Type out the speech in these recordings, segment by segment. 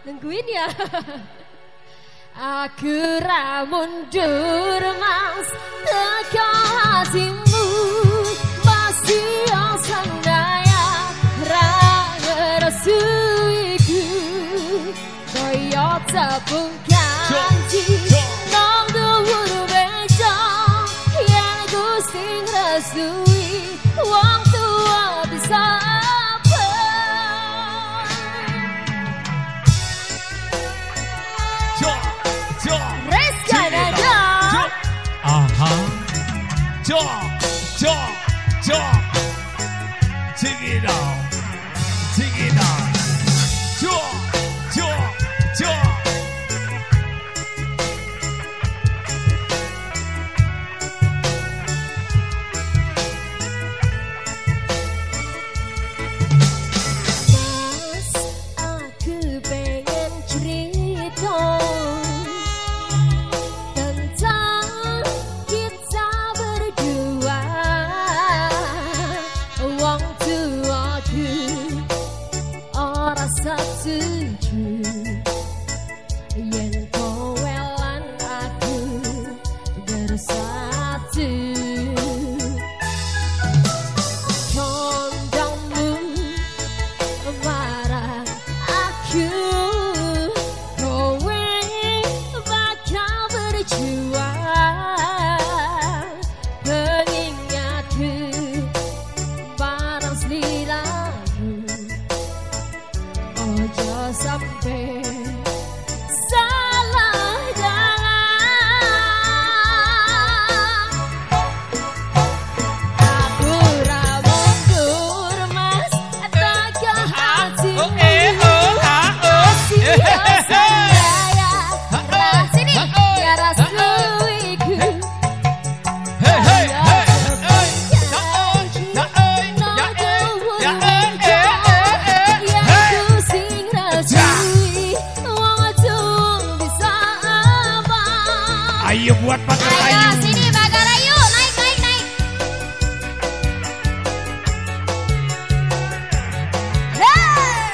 Nungguin ya. Aku ra mundur mas, teko hatimu masih sandaya ra ngeresuiku koyo tepung kanji nang dhuwur meja yen Gusti ngresui wong tua bisa apa. Aha. Jo, jo, jo. Check it out. Check it out. Jo, jo, jo. Mas, aku pengen cerita tentang kita berdua. Wong tuaku ora setuju yen kowe lan aku bersatu. Kondangmu marang aku, kowe bakal berjuang pengingatku barang sliramu ojo sampe salah jalan. Aku ra mundur mas, teko hatimu masih sandaya ra sini ya rasuiku. Hey, hey, hey, hey. Ya, ya, ya, ya, ya, hey. Ayo buat Pagar Ayo Ayu. sini Pagar Ayu, naik naik naik. Hey!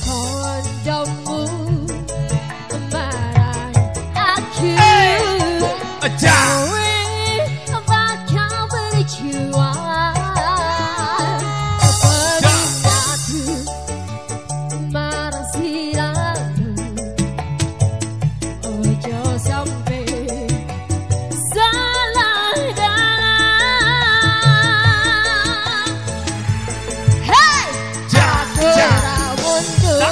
Kondomu marang aku, Aja. kowe bakal berjuang pengingatku marang sliramu ojo sampe salah dalan. Hey! Ja, ja. Ora mundur Ya,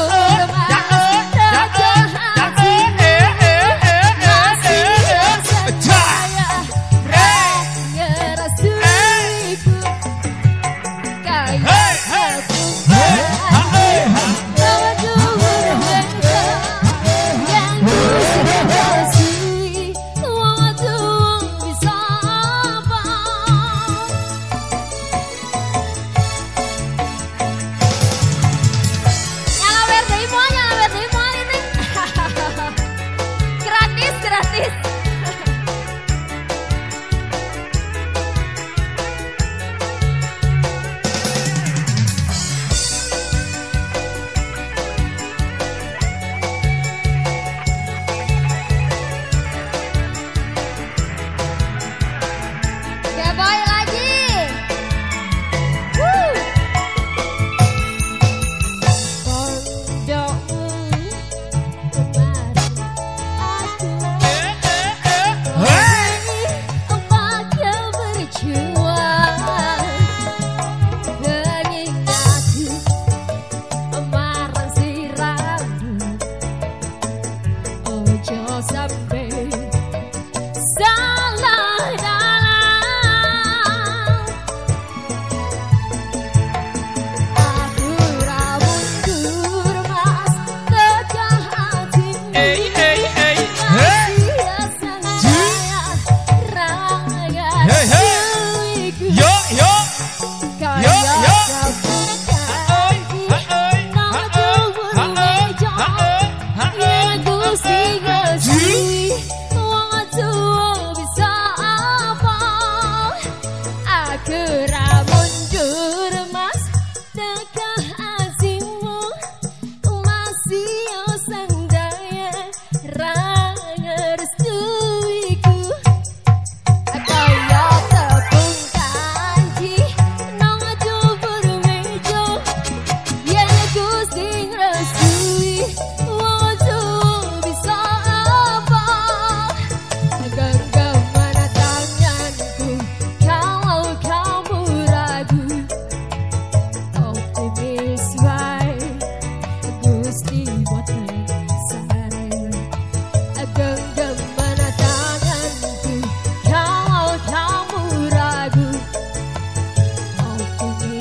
mas, ya, ya, teko ya, hatimu eh, eh, eh, masih eh, eh. Ja. sandaya ra ngerasuiku kaya Hey, hey. tepung Hey, ha, kanji eh, ha. nang dhuwur meja yen Gusti ngresui wong tua bisa apa. Nyala werdei mo, nyala werdei mo ini. Gratis, gratis. Keboy lagi. Woo. Pondokmu kemarin aku Eh, eh, eh. Hey. bakal berjuang pengingatku marang sliramu ojo sampe salah dalan. Ingin